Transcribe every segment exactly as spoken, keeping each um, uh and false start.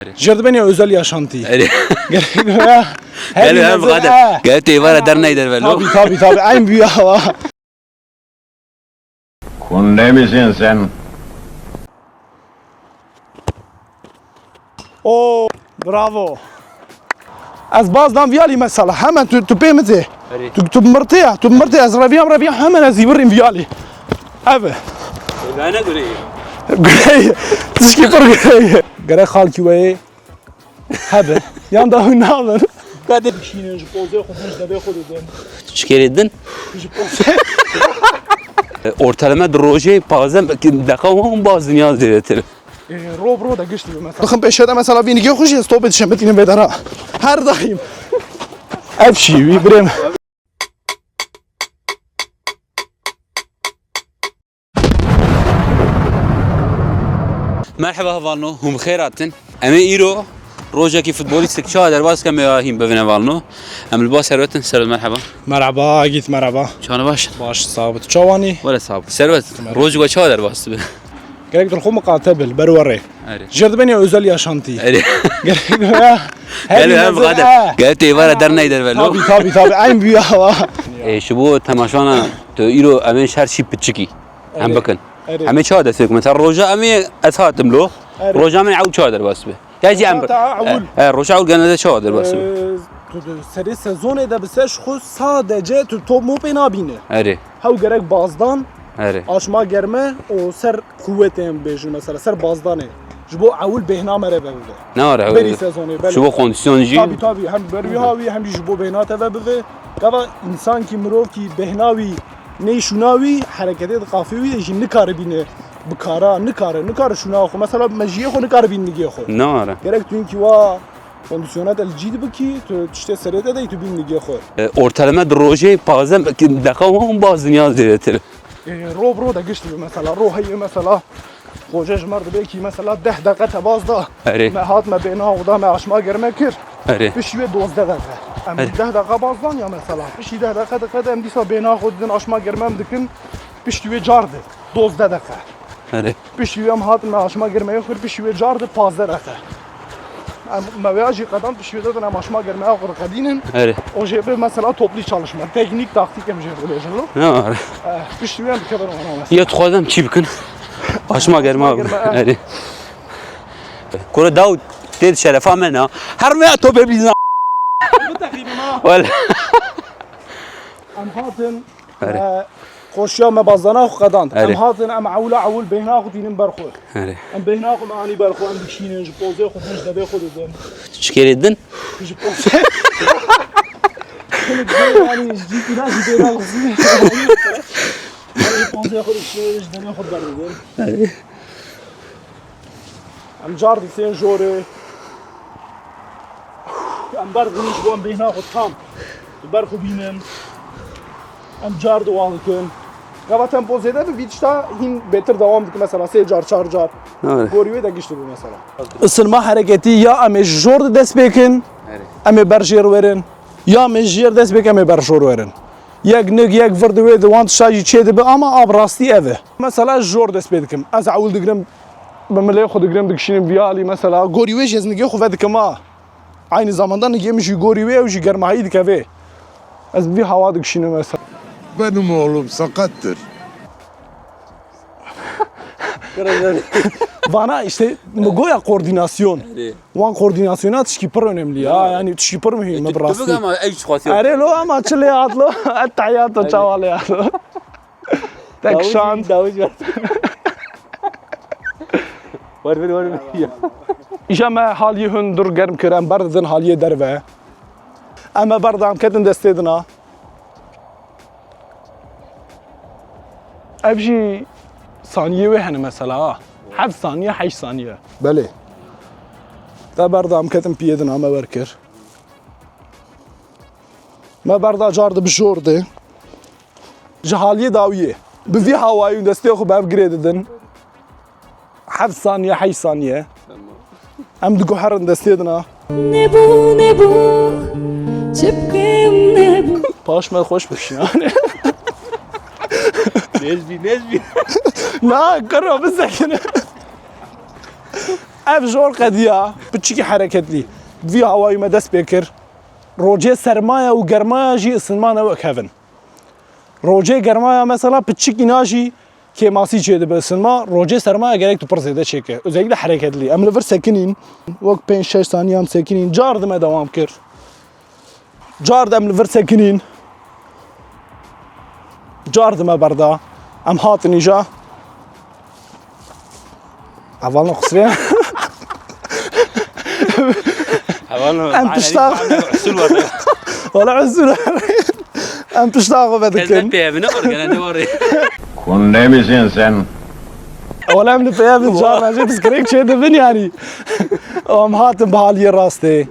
Jêr dibên ya özel yaşantî. Erê. Gerek ya. Her Gel, hem özel, bixade. He. Gel, têvara der neyder velo. Tabii, tabii, tabii. Aynı büyü hava. Kunde misin sen? Oo, bravo. Ez baz dan viyalî mesela. Hemen tu, tu pê min tê. Erê. Tu, tu mirtê ya, tu mirtê, ez reviyam, reviyam, hemen ez î birîm viyalî. Ev. Gayna gureyê. Gureyê. Tişkî pir gureyê. Gerek xalkî weyê hebe. Yan da hûn nabin. Kadê bişînin, ji pozê xwe din, ji devê xwe didin. Çi kerê din? Ji pozê. Ortalama di rojê pazdeh deqa wan baz dinya zêdetir. E, ro bi ro de gişt dibe mesela. Bixin pêşe de mesela vî nigê xwe jî stopê dişe mitînin vê dera. Her daîm. Ev şî wî birê min. Merheba hevalno, hûn bi xêr hatin. Em ê îro rojekî futbolîstik çawa derbas kem ê hîn bivin hevalno. Em li ba Serwet in. Serwet, merheba. Merhaba Egîd, merhaba. Çawa ne baş? Baş, sax bit. Çawanî? Wele sax bit. Serwet, rojek we çawa derbas dibe? Gerek dilxwe miqate bil, ber werê. Erê. Jêr dibên ya özel yaşantî. Erê. Gerek ya. Her Gel, hem özel, bixade. He. Gel, têvara der neyder velo. Tabii, tabii, tabii. Aynı büyü hava. E, ji bo temaşana tu îro em ê her şî piçikî. Em Erê. Bikin. Erê. Em ê çawa dest pê bikin? Mesela roja em ê ez hatim lo. Erê. Roja em ê ew çawa derbas be? Ya jî em Roja ta ewil. E, e, roja ewil genelde çawa derbas be? E, tu, tu serê sezonê de bi ser ji xwe sadece tu top mopê nabîne. Erê. Hew gerek bazdan, Erê. Aşma germe û ser quwetê em bêjin mesela, ser bazdanê. Ji bo ewil bêhna me re ve bibe. Ne were, Berî sezonê, belê. Ji bo kondisyon jî? Tabii, tabii. Hem berî hawî hem jî ji bo bêhna te ve bibe. Gava însankî, mirovkî bêhna wî neyşûna wî, hereketê di qafê wî de jî nikare bîne bi kara, nikare, nikare şûna xwe. Mesela mejiyê xwe nikare bîne nigê xwe. Ne were. Gerek tu hinkî wa kondisyona te li cî dibikî, tu tiştê serê te dey, tu bîn nigê xwe. E, ortalama di rojê pazdeh deqa wan baz dinya zêdetir. E, ro bi ro de gişt dibe mesela. Ro heye mesela. Roje ji me re dibe kî mesela deh deqe te baz da. Erê. Me hat me bêhna xwe da, me aşma germe kir. Erê. Piştî wê dozdeh deqe. Em Erê. Deh deqa baz dan ya mesela. Piştî deh deqe, deqe de em dîsa bêhna xwe didin, aşma germe em dikin. Piştî wê car di. Dozdeh deqe. Erê. Piştî wê em hatin me aşma germeyê xwe, piştî wê car di pazdeh deqe. Em, me veya jî qedan piştî wê de em aşma germeya xwe diqedînin. Erê. O jê bi mesela toplu çalışma, teknik, taktik em jê dibêjin lo. Ne var? Eh, piştî wê em dikevin ona mesela. Ya dixwazim çî bikin? Aşma germa. Aşma germa, eh. Erê. Kore daw tê di şerefa me na. Her me ya topê bîzna. Biteqînim ha. Wele. Em hatin Erê. Me qoşiya me bazdana xwe qedand. Erê. Em hatin, em ewla ewil bêhna xwe tînin ber xwe. Erê. Em bêhna xwe me anî ber xwe, em dikişînin, ji pozê xwe din, ji devê xwe didin. Çi kerê din? Ji pozê. Yanî ji cî kîna jî bêhna xwe didin. Em ji pozê xwe dikişînin, ji devê xwe berdidin. Erê. Em car dîsên jorê. Em ber didin ji bo em bêhna xwe tam li ber xwe bînin. Em car di wan dikin. Gava tempo zêde bi vî tişta hîn bêtir dewam dikin. Mesela sê car, çar car. Evet. Gorî wê de gişt dibe mesela. Isinma hereketî ya em ê ji jor de dest pê kin, Evet. em ê ber jêr werin. Ya em ê ji jêr dest pê kin, em ê ber jor werin. Yek nig, yek vir di wê di wan tişta jî çê dibe ama a bi rastî ev e. Mesela ez jor dest pê dikim. Ez ewil digirim, bi milê xwe digirim, dikişînim vî alî mesela. Gorî wê jî ez nigê xwe vedikim ha. Aynı zamanda nigê min jî gorî wê ew jî germahî dikeve. Ez bi vî hawa dikişînim mesela. Benim oğlum sakattır. Vana işte mi goya koordinasyon. Wan koordinasyona tişkî pir önemli ya. Yani tişkî pir mühim mi bi rastî. Erê lo ama çi lê hat lo. Ettehiyato çawa lê hat lo. Tek şans. Dawiş ver. Ver ver ver ver. Îja me haliyê hundir germ kir, em berdidin haliyê derve. Em me berda em ketin destê dina. Ev jî saniyê wê hene mesela ha. Heft saniye, heşt saniye. Belê. Te berda em ketin piyê dina me wer kir. Me berda car di bi jor de. Ji haliyê dawiyê. Bi vî hawayî û destê xwe bi hev girê didin. Heft saniye, heşt saniye. Tamam. Em diguherin destê dina. Nebû, nebû, çi bikim nebû. Paş me xweş bikişîne. Nezbî, nezbî. Na, kuro bisekine. Ev jor qediya, piçikî hereketlî. Vî hawayî me dest pê kir. Rojê sermaya û germaya jî isinma ne wek hev in. Rojê germaya mesela piçikî na jî kêmasî çêdibe isinma. Rojê sermaya gerek tu pir zêde çêke. Özellikle hereketlî. Em li vir sekinîn. Wek pênc şeş saniye em sekinîn. Car dime dewam kir. Car dem li vir sekinîn. Car dime berda. Em hatin îja. Hevalno xisirê. Hevalno, em pişta. Usul var. Wala usul var. Em pişta xwe vedikin. Peyevine var, gene ne var? Kun ne misin sen? Wala em li peyevin car najê piskirêk çêdibin yani. Em hatin bi haliyê rastê.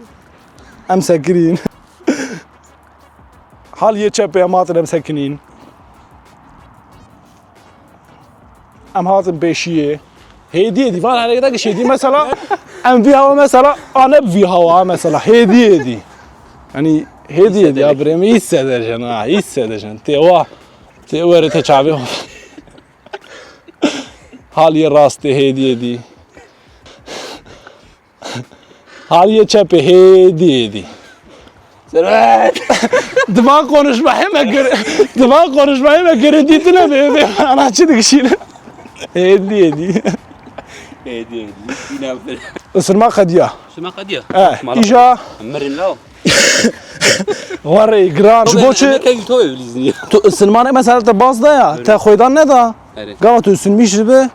Em sekirîn. Haliyê çepê em hatin em sekinîn. Em hatin pêşiyê. Hêdî hêdî. Van hereketa ki şêdî mesela. Em vî hawa mesela. A ne vî hawa mesela. Hêdî hêdî. Yani hêdî hêdî ya birê min. Hîssederjen ha. Hîssederjen. Tê wa. Tê were te çavê. Haliyê rastê hêdî hêdî. Haliyê çepê hêdî hêdî. Servet! Divan konuşmayê me gir-, divan konuşmayê me girintî tune bê, bê, ana çi dikişîne. Hêdî hêdî. Hêdî hêdî. Yine bir. Isırma qediya. Isırma qediya. Eh, mala îja. Mirin law. Warê giran. Ji bo çi? Kevî to evlîzî. Tu isilmanê mesela te baz da ya, te xwêdan neda. Erê. Gava tu isilmîş dibe,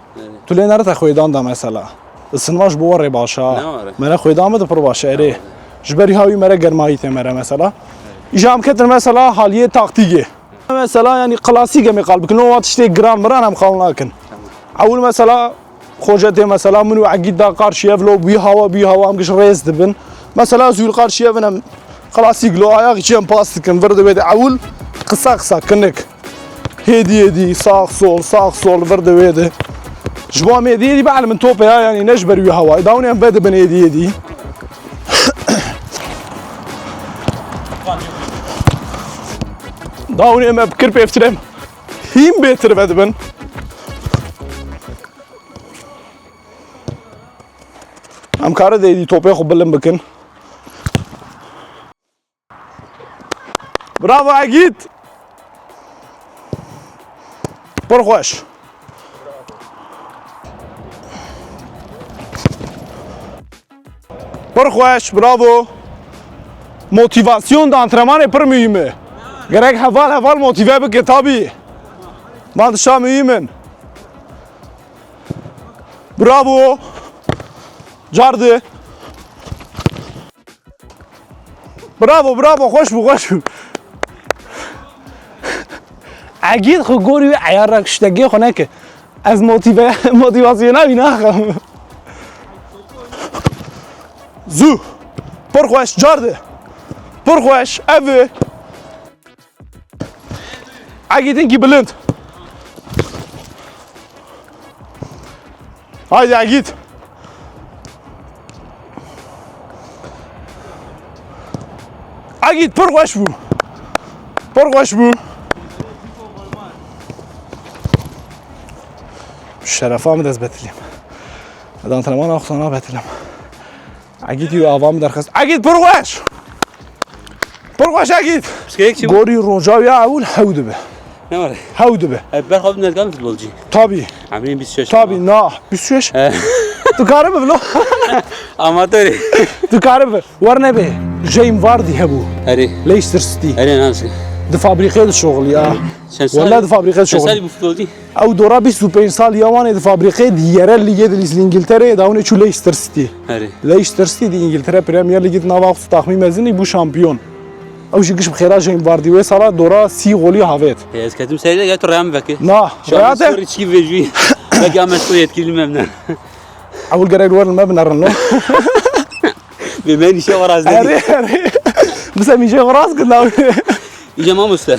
tu lê nere te xwêdan da mesela. Isilma ji bo warê baş a. Ne ware? Mere xwêdan bide pir baş e, erê. Ji ber hawî mere germayî tê mere mesela. Îja em ketin mesela haliyê taktîkê. Mesela yani klasîk em ê qal bikin. O tiştê giran miran em qal nakin. Ewil mesela Xoce tê mesela min û Egîd da qarşî ev lo bî hawa bî hawa em giş rêz dibin. Mesela ez û li qarşî ev in em klasîk lo ayaq içi em pas dikin vir de wê de ewil qisa qisa kinik. Hêdî hêdî sağ sol sağ sol vir de wê de. Ji bo em hêdî hêdî be min topê ya yani ne ji ber wî hawa. Dawin em vedibin hêdî hêdî. Dawin em bi kir pêvtir em hîn bêtir vedibin. Em kare de êdî topê xwe bilind bikin. Bravo Egîd! Pir xweş. Pir xweş, bravo. Motivasyon di antrenmanê pir muhîm e. Gerek heval heval motive bike tabî. Van tişta muhîm in. Bravo. Cardi. Bravo, bravo, xweş bû, xweş bû. Egîd xwe gorî wî eyar re kiştekê xwe neke. Ez motive-, motivasyona wî naxim. Zû. Pir xweş, cardi. Pir xweş, ev e. Egîd hinkî bilind. Haydi Egîd. Egîd pir xweş bû. Pir xweş bû. Şerefa min dest betilîm. Edan telemana xusana betilim. Egîd yû ava min derxist. Egîd pir xweş! Pir xweş Egîd! Pişkek çi bû? Gorî roja ya ewil hew dibe. Ne var? Hew dibe. E, ber xwe bidin ez karim futbolcî. Tabii. Emrîn bîst şeş. Tabii, na, bîst şeş. He. Tu kare bi vlo. Amatörî. Tu kare bi. War nebe. Jamie Vardy hebû. Erê. Leicester City. Erê, nasıl? Di fabrîkê de şoxil ya. Çend sal? Walla di fabrîkê de şoxil. Çend sal bû futbolcî? Ew dora bîst û pênc sal ya wan ê di fabrîqê di yerel lîgê di lîs-, Îngiltereyê de hûn ê çû Leicester City. Erê. Leicester City di Îngiltere Premier Lîgê di nava xwe taxmîn mezin ê bû şampiyon. Ew jî giş bi xêra Jamie Vardy wê sala dora sî golî havêt. Ê, ez ketim serî de gel tu rêya min veke. Na, rêya te? Skorî çi vêjûyî. Belki em ez tu yetkilî me bine. Ewil gerek li wer li me binerin lo. Bê me nîşe xwe rast nekî. Erê, erê. Bisa mîşe xwe rast kir, na. Îca mamoste.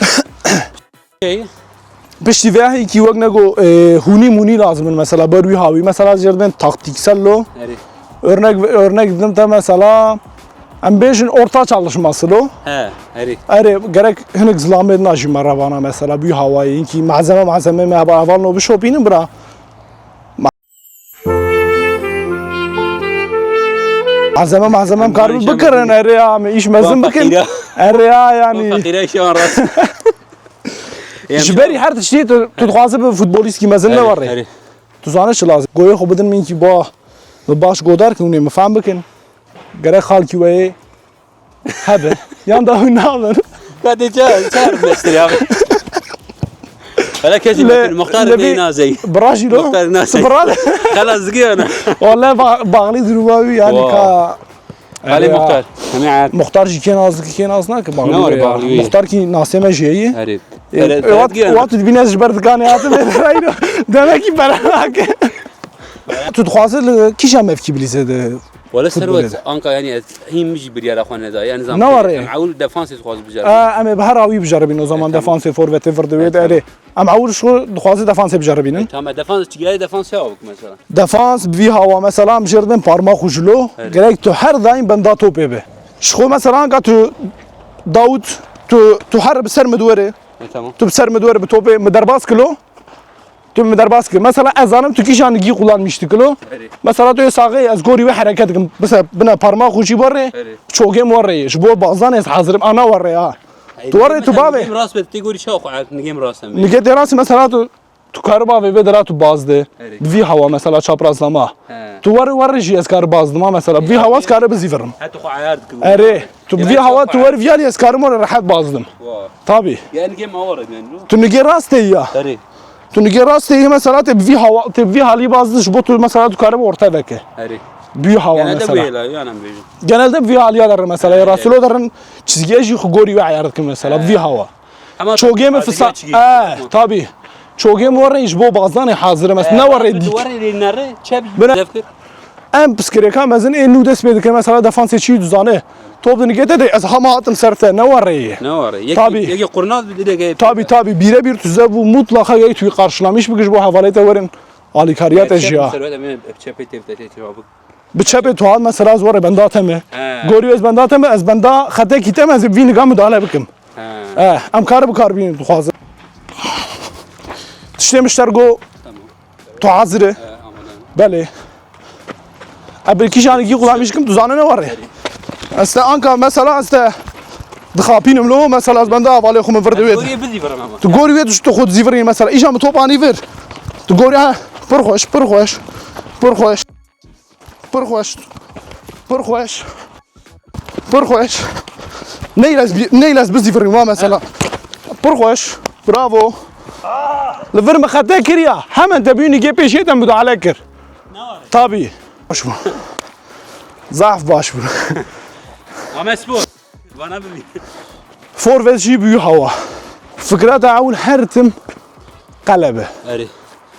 Piştî vê hîkî wek nego, e, hûnî mûnî lazim in mesela ber wî hawî. Mesela jê dibên taktiksel lo. Erê. Örnek, örnek didim te mesela em bêjin orta çalışması lo. He, erê. Erê, gerek hinek zilamê dina jî me revana mesela bi wî hawayê. Hinkî malzeme malzeme me heba heval no bişopînin bira. Ma- Malzeme, malzeme em karibin bikirin, erê ya, em îş mezin bikin. Erê ya, yanî. Fakîra işe wan rast. Ji berî her tiştî tu, tu dixwazî bi futbolîskî mezin ne were. Tu zanî çi lazim? Goyê xwe bidin min kî ba, bi baş godar kin, hûn ê min fehm bikin. Gerek xalkî we yê hebe. Yan da hûn nabin. Ka dê ça, ça mestir ya. Hele kesî Lê, metin, muxtar lê dê bî-, nazey. Bira jî lo. Muxtar nazey. Bira. Xelas zigiyana. Wala ba-, bağlı duruma wî yani Wa. ka Alê Erê ya. Muxtar. Hemê ayar. Muxtar jî kên az, kên az nake bağlı Ne var ya. bağlı wî? Muxtar kî nasê me jî ye. Erê. E, Erê, e, wat, zigiyana. wat tu dibîne ji ber dikanê hatim ê derayno. Demek ki bera nake. Tu dixwazî li kîja mevkî bilîzê de Wala futbolê Serwet, de? anka yani ez hîn min jî biryara xwe neda. Yani Ne var zaten rê? em ewil defansê dixwazî bijar. E, em ê bi her awî bijaribîn o zaman E, tamam. defansê forvetê vir de wê E, de tamam. erê. Em ewil ji xwe dixwazî defansê bijaribînin. E, tamam, defans, çi gerek defans ya bik mesela. Defans bi vî hawa mesela em jê re dibin parma xwe ji lo. Erê. Gerek tu her daîm benda topê be. Ji xwe mesela anka tu Dawud, tu, tu her bi ser min diwere. E, tamam. Tu bi ser min diwere bi topê min derbas kilo. Tu min derbas kir. Mesela ez zanim tu kîjan gî kullanmıştı kilo. Erê. Mesela tu yê saxê ez gorî wê hereket dikim. Mesela bine parma xwe jî were. Erê. Çogê min were. Ji bo bazan ez hazirim ana were ha. Ey, Tu were nigê tu mesela bavê. nigê rast be, tê gorî çawa xwe erd, nigê rast em bêjin. Nigê tê rast mesela tu, tu kari bavê vê dira tu baz de. Erê. Bi vî hawa mesela çaprazlama. He. Tu were were jî ez kari baz dima mesela. Bi vî hawa ez kari bizîvirim. He, tu xwe ayar dikim. Erê. Tu bi vî hawa tu wer vî alî ez karim were rehet baz dim. Wa. Tabii. Yani nigê ma were yani. Tu nigê rast tê ya. Erê. Tu nigê rast tê mesela te bi vî hawa, te bi vî halî baz diş bo tu mesela tu kari orta veke. Erê. Bi vî hawa Genelde mesela. bu yela yani em bêjin. Genelde bi vî haliya derin mesela. Erê. Rastilo derin çizgiye jî xu gorî ve ayar dikin mesela. Bi vî hawa. Ama Çogê mi tabii fisa-, gerçi e, tabii. Çogê mi were ji bo bazdanê hazir e. Ne were dîk. Were lê nere, çep Bine- def kir. Em piskirêka mezin ê nû dest pê dikin, mesela defansê çî duzane. Top dinigê te de ez hema hatim ser te, ne were ye. Ne were? Yek, Tabii. yek qurnaz bir direk. Tabii, tabii, bire bir tu ze bu mutlaka gerek tu karşılamış bir güç bu havalet te werin. Alîkariya te Çep jî ya. mesela, em çepê tevte te cevabı. Bi çepê tu hat mesela ez were benda te me. He. Gorî ez benda te me, ez benda xete kî te me, ez vî niga müdahale bikim. He. Eh, em kar bi kar bînin dixwazin. Tiştê mişter go Tamam. tu hazir e. He, amadan. Belê. E, bi kîjanekî xulamî ji kim tu zanine were. Ez te anka mesela ez te dixapînim lo, mesela ez benda avalê xwe min vir divê. Gorî bizî virim ama. Tu gorî wê tu xwe dizîvirî mesela. Îja min top anî vir. Tu gorî ha. Pir xweş, pir xweş. Pir xweş. Pir xweş. Pir xweş. Pir xweş. Neylez bi-, neylez bizîvirî ma mesela. Pir xweş. Bravo. Li vir min xete kiriya. Hemen te bînî gê pêşê te müdahale kir. Tabii. Baş bû. Zaf baş bû. Ames bu. Bana bir Forvet jî bû hawa. Fikra te ewil her tim qelebe. Erê.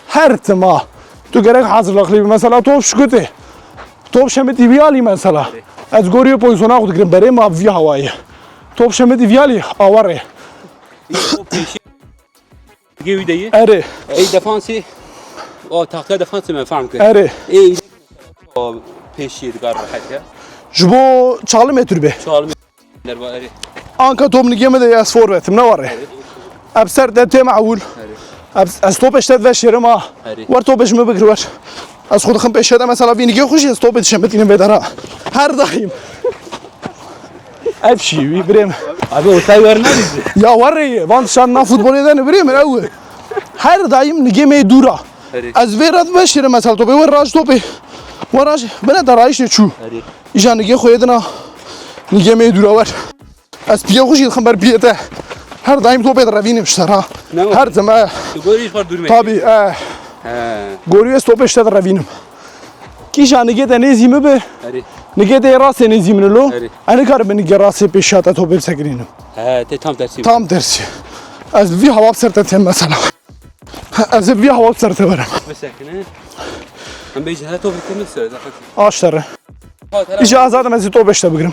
Her tim ha. Tu gerek hazırlıklı bir mesela top şukute. Top şemit vî alî mesela. Ez gorî pozisyona xwe dikirim. Berê ma vî hawayê. Top şemit vî alî awarê. Gê wî de ye. Erê. Ey defansê. O tahta defansê me fehm kir. Erê. Ey o pêşî dikar rehet ya. Ji bo çalimê tu be. Çalimê derba erê. Anka top nigê me de ez forvetim ne ware. Eb ser de têm ewil. Eb ez top işte veşerim ha. Erê. Wer top ji me bigir wer. Ez xwe dixim pêşe de mesela vî nigê xwe jî ez topê dişemitînim vê dera. Her daîm. Ev şî wî birêm. Abi o tay wer nerede? Ya were ye. Van şan na futbolê de ne birêm ew. Her daîm nigê me dûra. Erê. Ez vê re veşirim mesela topê. Wer raj topê. Wer raj. Bine de rayişê çû. Erê. Îja nigê xwe yedina. Nigê me dûra wer. Ez piyê xwe jî dixim ber piyê te. Her daîm topê direvînim ji te ra. Ne o? Her tim e. Tu gorî ji xwe dûr me. Tabii e. He. Gorî ez topê ji te direvînim. Kîja nigê te nêzî min bi. Erê. Nigê te yê rastê nêzî min lo. Erê. Ez nikarim bi nigê rastê pêşiya te topê bisekinînim. He, te tam tersî. Tam tersî. Ez vî hawa bi ser te têm mesela. Ez ê vî hawa bi ser te werim. Bisekine. Em bêjin her top bikin min ser, zaten. Aştere. Îca azad em ez ê top işte bigirim.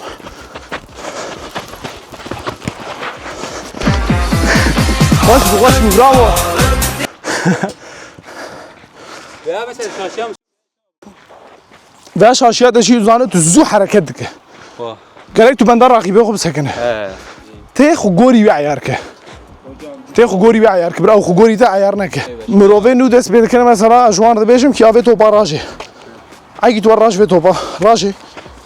Baş bû, baş bû, bravo. Veya mesela şaşiya mı? Veya şaşiya te jî zane tu zû hereket dike. Wa. Gerek tu benda raqîbê xwe bisekine. He. Tê xwe gorî wî eyar ke. Tê xwe gorî wî eyar ke. Bira xwe gorî te eyar neke. Mirovê nû dest pê dikine mesela ji wan dibêjim ki avê topa rajê. Egî tu raj vê topa. Rajê.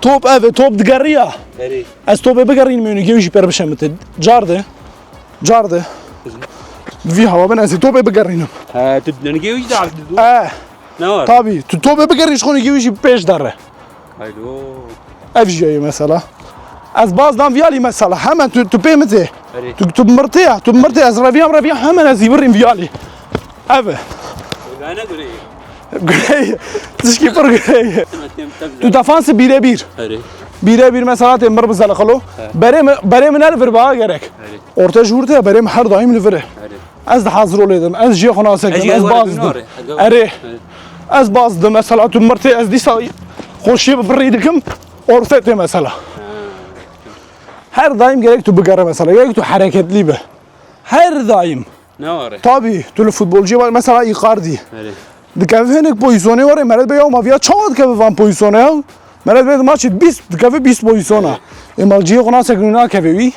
Top ev e, top digeriya. Erê. Ez topê bigerînim, ênû gêwî jî pêr bişemite. Car de. Car de. Vî hewa bin ez ê topê bigerînim. He, tu dengê wî de abdû. Eh. Ne var? Tabii. Tu topê bigerî, ji xwe gêwî jî pêş dere. Haylo. Ev jî ye mesela. Ez baz dam viyalî mesela. Hemen tu, tu pê min tê. Erê. Tu, tu mirtê ya. Tu mirtê, ez reviyam, reviyam, hemen ez î birîm viyalî. Ev e. Gane gureyê. Gureyê. Tişkî pir gureyê. Tem, tem, tem. Tu defansı birebir. Erê. Birebir mesela tê mir bizele xelo. He. Berê mi, berê min ne li vir ba gerek. Erê. Orta ji hûr te, berê min her daîm li vir e. Erê. Ez dihazir ol êdim, ez jiyê xwe nasekirim, ez baz didim. Erê. Ez baz didim, mesela tu mirtê, ez dîsa xweşiyê bi birî dikim, orfe tê mesela. Her daîm gerek tu bigere mesela, gerek tu hereketlî be. Her daîm. Ne ware? Tabii, tu li futbolciyê were, mesela Icardi. Erê. Dikeve hinek pozisyonê were, meret be ya ma viya çawa dikeve van pozisyonê ya? Meret be maçê bîst, dikeve bîst pozisyona. Erê. Ê ma ciyê xwe nasekinî nakeve wî.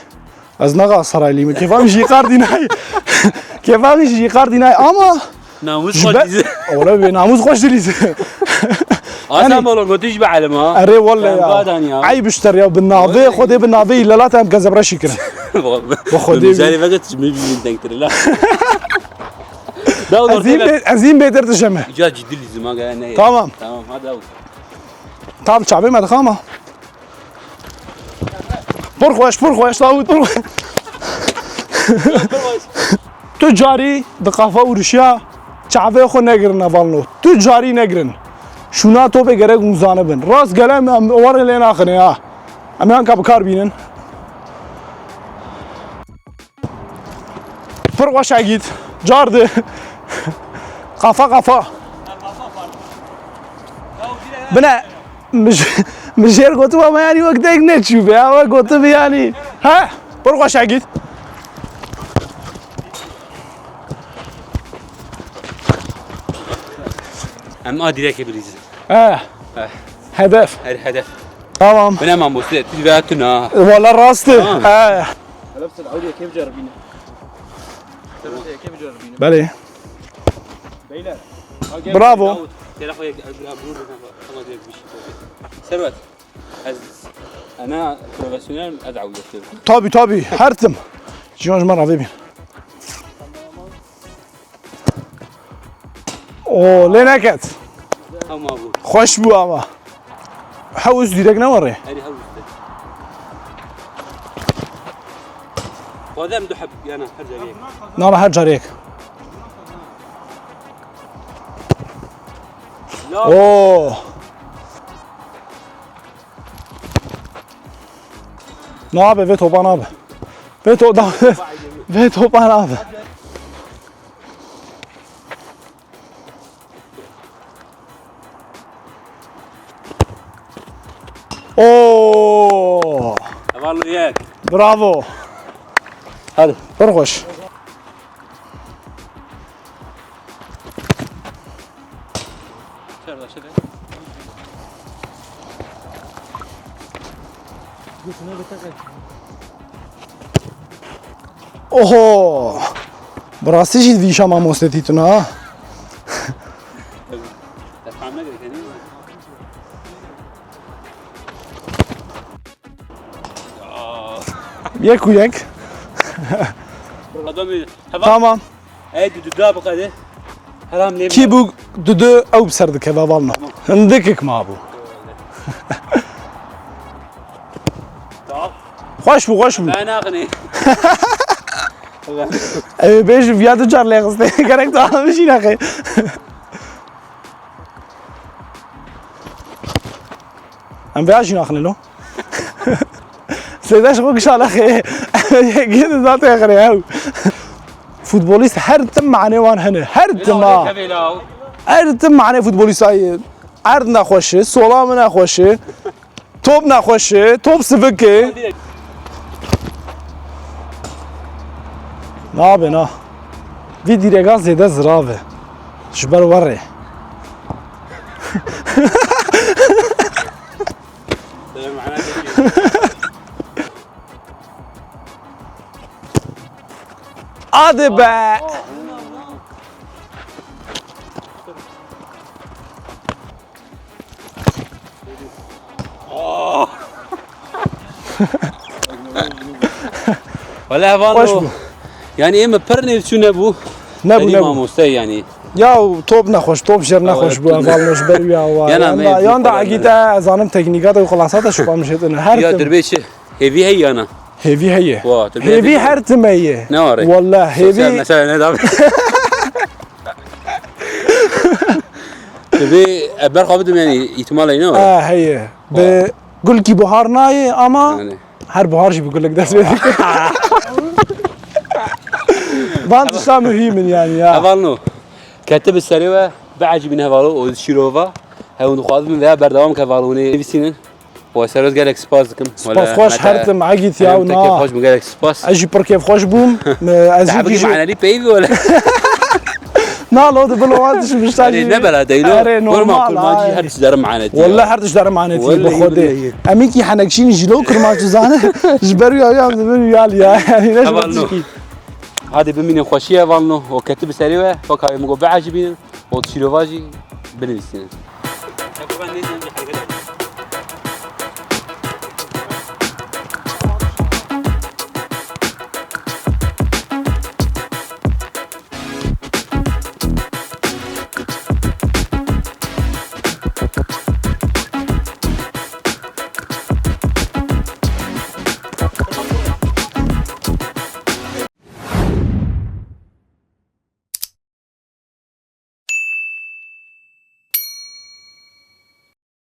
Ez ne Galatasaraylî me. Kêfa min ji Icardi nayê. Kêfa min ji Icardi nayê ama namûs xweş dilîze. Ola be namûs xweş dilîze. Asa yani, bolo gotiş be elma. Erê welle ya. Eyb işte ya, bi navê Xwedê, bi navê îlelata em kezebreşî kirin. Bi Xwedê. Mizarê veke tu mi bî dengtir la. Ez îm bê-, ez îm bêtir dişeme. Ca ciddi lîzim ha, gaya ne. Tamam. Tamam, hadi abi. Tam çavê me dixama. Pir xweş, pir xweş, Dawid, pir xweş. Tu carî di qafa ûrişiya çavê xwe negirin hevalno. Tu carî negirin. Şûna topê gerek hûn zanibin. Rastgele em, em warê lê naxinê ha. Em yanka bi kar bînin. Pir xweş egît. Car di. Qafa qafa. Bine, min j-, min jêr gotiba me yanî wek deng neçûbe ya, wek gotibi yanî. He? Pir xweş egît. Em a direke bilîzin. He. He. Hedef. Her hedef. Tamam. Bine mamoste, tu ve tuna. Valla rast e. Tamam. He. Helal olsun, Avrupa kim carabine? Belê. Beyler. Bravo. Servet. Ez, ana profesyonel, ez ewletim. Tabii, tabii. Her tim. Jiyan ji me re vê bîn. O, lê neket. Tamam abi. Xweş bû ama. Hew û direk ne were? Herî hew û direk. Badem du heb, yana her carê yek. Nara her carê yek. La. Oo. Nabe, vê topa nabe. Vê to-, da-, vê topa nabe. Oo! Hevalno yek. Bravo. Hadi. Pir xweş. Oho! Bi rastî jî vîşa mamostetî tune ha. Yek û yek. Tamam. Ey, dudu da biqede. Heram lê. Kî bû dudu ew bi ser dikeve, valna. Hindikek ma bû. Xweş bû, xweş bû. Ben naxinê. Ew bêjim viya du car lê xiste. Gerek tu almişî nexê. Em vêya jî naxine lo. Seyda ji xwe gişa naxê. Yekê de zate xire ew. Futbolîst her tim mane wan hene. Her tim ha. Her tim mane futbolîst ayê. Erd nexweş e, sola min nexweş e. Top nexweş e, top sivik e. Nabe na. Vî dîrega zêde zirav e. Ji ber werê. Hadi be! Wele hevalno. Xweş bû. Yani ême pir nêvçû nebû. Nebû, Elî nebû. Mamoste yani. Ya top nexweş, top jêr nexweş bû, hevalno, ji ber wî awa. Yana Yan me da, yan da top egî te, ez zanim teknîka te û xulasa te şupa mişêtine. Her Ya tim. Dirbê çi? Hêvî heye yana? Hêvî heye. Wa, dirbê Hêvî heye. Her tim heye. Ne var? Walla Sosyal hêvî. Mesele ne dabe? Dirbê e, berxwe bidim yani, îhtimalê ne var? Ha, heye. Bi gulkî buhar nayê ama Yani. Her buhar jî bi gulek dest pê dike. Van tişta muhîm in yani ya. Hevalno. Keti bi serê we, biecibîne hevalo, o şîrova. Hewin dixwazim veya berdewam ke hevalo hûnê nivîsînin. Wa seroz gelek spas dikim. Spas xweş, her tim egît ya, na. Keyf xweş bû, gelek spas. Ez jî pir keyf xweş bûm. Ez jî Dehbikî gîjî manelî peyvî wele. Na lo de bilo wa dişim işte Erê jî. Ne bela deylo. Erê normal. Kurmancî her tişt derim manetî. Welle her tişt derim manetî. Welle bi xwedê. Em kî henekşîn jî lo kurmanc zane. Ji ber ya ya ji ber ya ya. Yani ne Hevalno. Hadi bimînin xweşî hevalno. O keti bi serê we. Bak abi min go biecibînin. O şîrova jî binivîsînin.